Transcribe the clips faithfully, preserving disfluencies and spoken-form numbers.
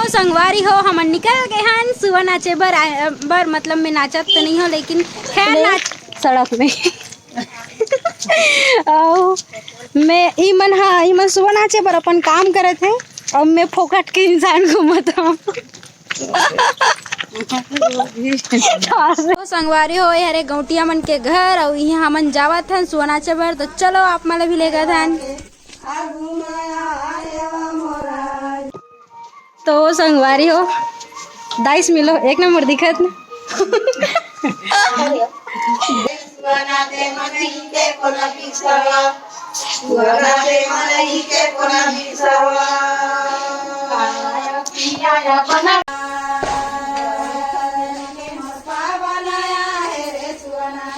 संगवारी हो, हमन निकल गए हन सुआ नाचे बर, आए, बर, मतलब, मैं नाचत तो नहीं हो, लेकिन खैर, नाच सड़क में। अउ मैं, ई मन, हाँ, ई मन सुआ नाचे बर अपन काम करत हे, अउ मैं फोकट के इंसान घूमत हूँ। तो संगवारी हो, ये हरे गौटिया मन के घर, अउ इहाँ हमन जावत हन सुआ नाचे बर। तो चलो, आप मन ला भी लेगत हन। तो संगवारी हो, दाइस मिलो, एक नंबर दिखत ना।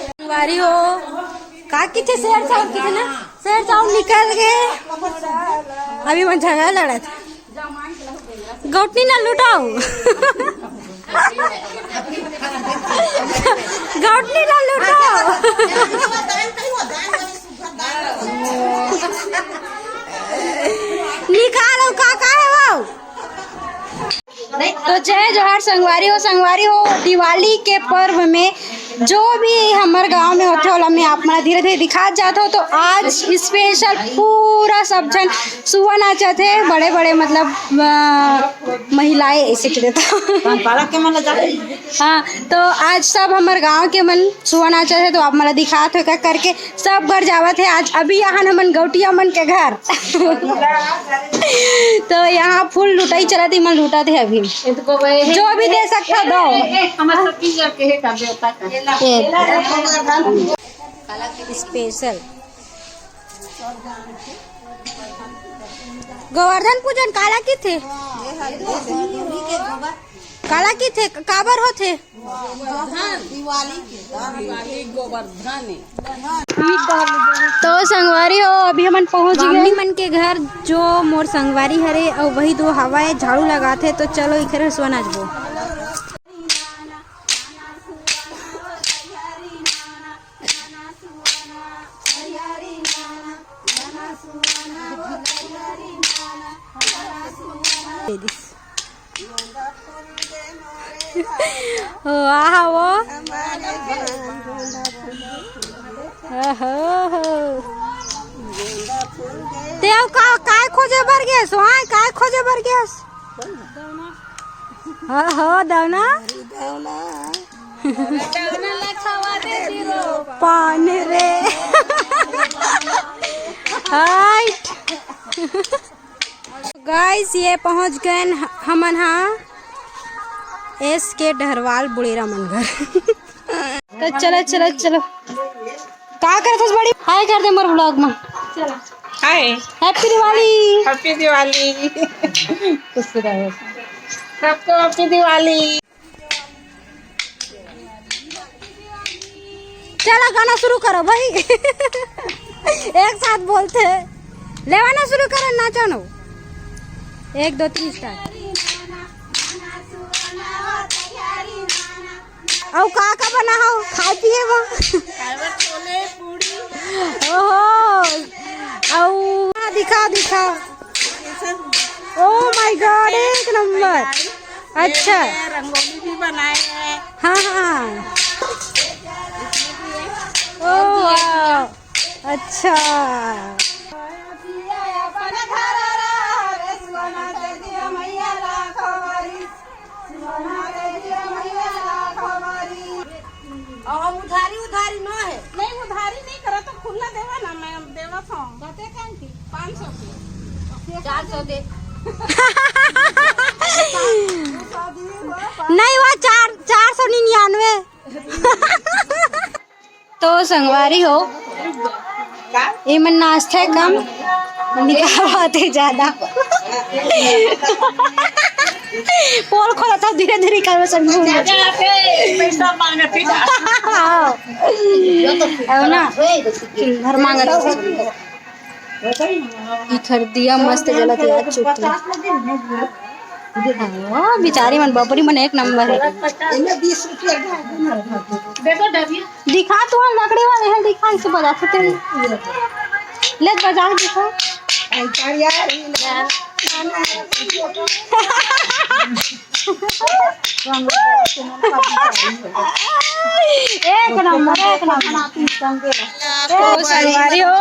संगवारी हो, का किथे शेर चाउर किथे ना, शेर चाउर निकल गए। अभी मन झगड़ा लड़त। गौटनी ला लुटाओ। गौटनी ला लुटाओ। निकालो, का, का है वो? तो जय जोहार संगवारी हो, संगवारी हो, दिवाली के पर्व में जो भी हमर गांव में होथे, ओला मैं आप मन ला धीरे-धीरे दिखात जात हो। तो आज special पूरा सब झन सुआ नाचत हे, बड़े-बड़े, मतलब, अ, महिलाएं, ऐसे कह देता। हाँ, तो आज सब हमर गांव के मन सुआ नाचत हे, तो आप मन ला दिखात हो, का करके सब घर जावत हे। आज अभी आहन हमन गौटिया मन के घर। तो यहाँ full लुटाई चलत हे, मन लुटत हे अभी। जो भी दे सकता दो। Special गोवर्धन पूजन काला किथे? काला किथे? काबर होथे? तो संगवारी हो, अभी हमन पहुंच गए मन के घर, जो मोर संगवारी हरे, अउ वही दो हवा है, झाड़ू लगाथे। तो चलो, इखर हसुआ नाचबो। वाह, वो। ओहो, हो। ते अउ का, काय खोजे बर गेस? वहाँ काय खोजे बर गेस? हो, हो, दौना। पान रे। हाइट। Guys, ये पहुंच गए हमन हा एस के डहरवाल बुड़ेरा मन घर। तो चलो, चलो, चलो। का करत हस बड़ी? हाय कर दे मोर vlog में। चलो। हाय। Happy दिवाली। Happy दिवाली। खुश रहो। सबको Happy दिवाली। चलो, गाना शुरू करो भाई। एक साथ बोलथे। लेवाना शुरू करो, नाचो नो। एक, दो, तीन, start। अउ का का बना हो? खाए पिए वो? खाए बर छोले, पूड़ी। ओहो। अउ हाँ, दिखा, दिखा। Oh my God, एक नंबर। अच्छा। ये रंगोली भी बनाए हैं। हाँ, हाँ। ओह, वाह। अच्छा। अउ हम उधारी, उधारी न हे। नहीं, उधारी नहीं करा तो खुला देवा ना, मैं देवा था। बते कान की? पाँच सौ की। चार सौ दे। नहीं, वो चार, चार सौ निन्यानवे। तो संगवारी हो, एमन नाचथे कम, निकालथे ज्यादा। पोल खोलत हव, धीरे धीरे करबे सब घूम जाथे। हाँ। अउ ना, हर मांगत हे। इखर दिया मस्त जलत हे यार, चुप ले। हाँ, बिचारी मन, बबरी मन एक नंबर हे। दिखा तू, लकड़ी वाले हे, दिखा, इसे बजा सकते हैं। ले बजा के दिखा। एक नंबर, एक नंबर। ओ संगवारी हो,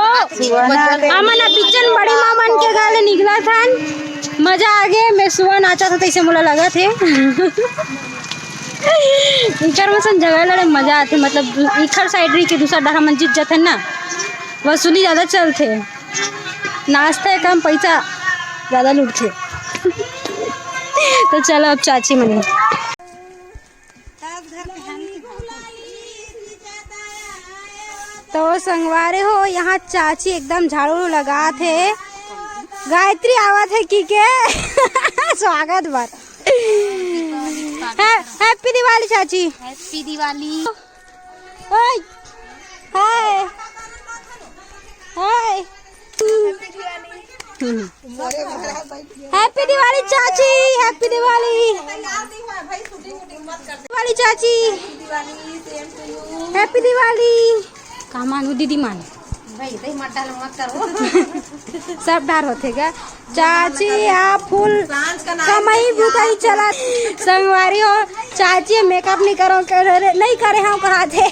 हमन अब पिचन बड़ी माँ मन के गाले निकला थन, मजा आ गे। मैं सुआ नाचा था तैसे मोला लगा थे। इखर मसन जगह लड़े मजा आथे, मतलब इखर साइड रही के दूसरा डर हमन जीत जाथे ना, वसूली ज्यादा चलथे, नाचथे कम, पैसा ज्यादा लुटथे। तो चलो अब चाची मनी। तो संगवारी हो, यहाँ चाची एकदम झाड़ू लगात हे। गायत्री आवत हे की के स्वागत बर। हैप्पी दिवाली चाची। हैप्पी दिवाली। ओए, हाय, हाय। हैप्पी दिवाली चाची, हैप्पी दिवाली। दिवाली चाची, हैप्पी दिवाली। का मानू दीदी मान। भाई, दही मत डालो, मत करो। सब डार होथे गा। चाची आप फुल कमाई बुताई चलत। संगवारी हो, चाची मेकअप नहीं करो, करे, नहीं करे हम कहा थे।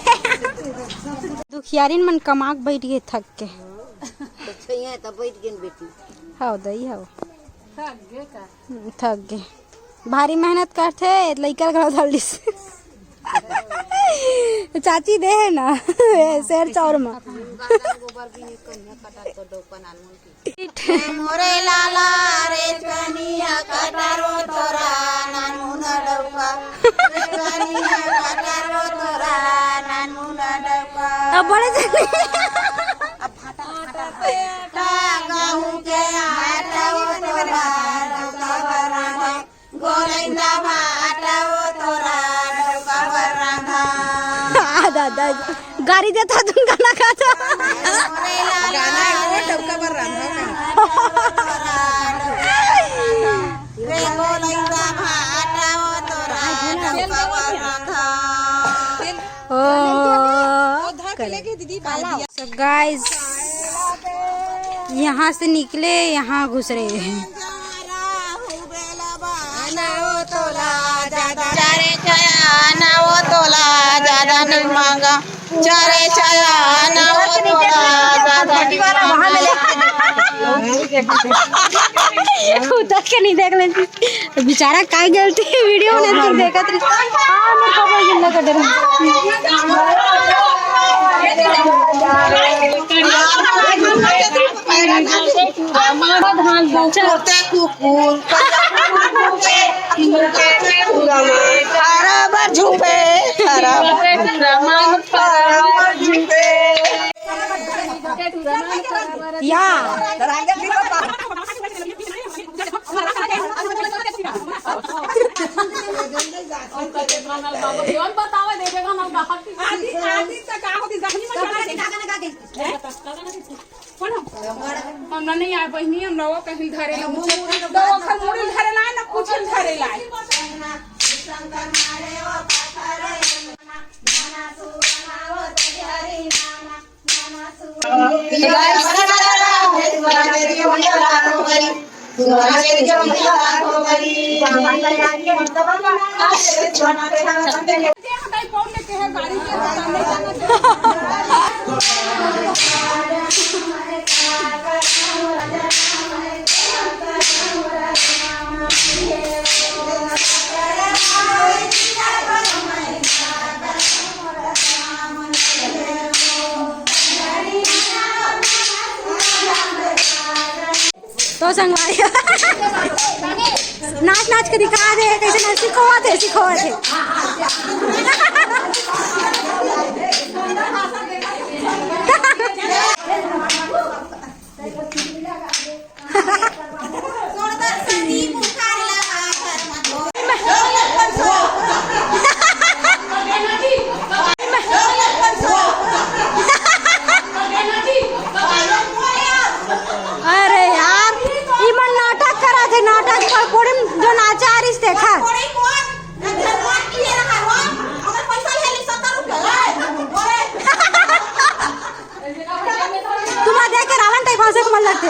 दुखियारिन मन कमाक बैठ गए थक के। तो छैया तो बैठ गए बेटी। हव दई हव। थक गए का? हम्म, थक गए। भारी मेहनत करथे, लइका ल घलो धर लिस। चाची दे हे ना, शेर चाउर म। मोरे लाला रे कनिया कटारो तोरा नानमुन डौका, रे कनिया कटारो तोरा नानमुन डौका। अब बड़े जने। अब भाटा, भाटा, भाटा, गहूं के आटा वो तोरा डौका बर रांधा, गोलैंदा भाटा वो तोरा डौका बर रांधा। आ दादा, गारी देता तुम गाना गाता। मोरे लाला गाना है वो डौका बर रांधा का। रे गोलैंदा भाटा वो तोरा डौका बर रांधा। ओ, वो धर के करे। लेके दीदी बाल दिया। So guys, यहाँ से निकले, यहाँ घुस रहे हैं। चारे छाया ना वो तोला ज्यादा नहीं मांगा। चारे छाया ना वो तोला ज्यादा नहीं मांगा। उधर के नहीं देख लेती। तो बेचारा काय गलती है, वीडियो में नहीं देखत रही। हाँ, मैं खबर गिल्ला कर दे रही हूँ। कुकुर, हरा बार झुपे, हरा बार झुपे। या। आदि, आदि त का होती, जखनी में चला गई। कौन हम? हमरा नहीं आए बहिनी, हमरा वो कहीं धरे ला कुछ। तो ओखर मुड़ी धरे ला, ना कुछ धरे ला। तो संगवारी, नाच नाच के दिखा दे, कैसे नाच सिखावत है, सिखावत है। अरे यार, इमन नाटक करा थे, नाटक पर कोड़ी में जो नाचा आ रही देखा। तुम्हारा देख के रावण टाइप हंसे को मन लगते।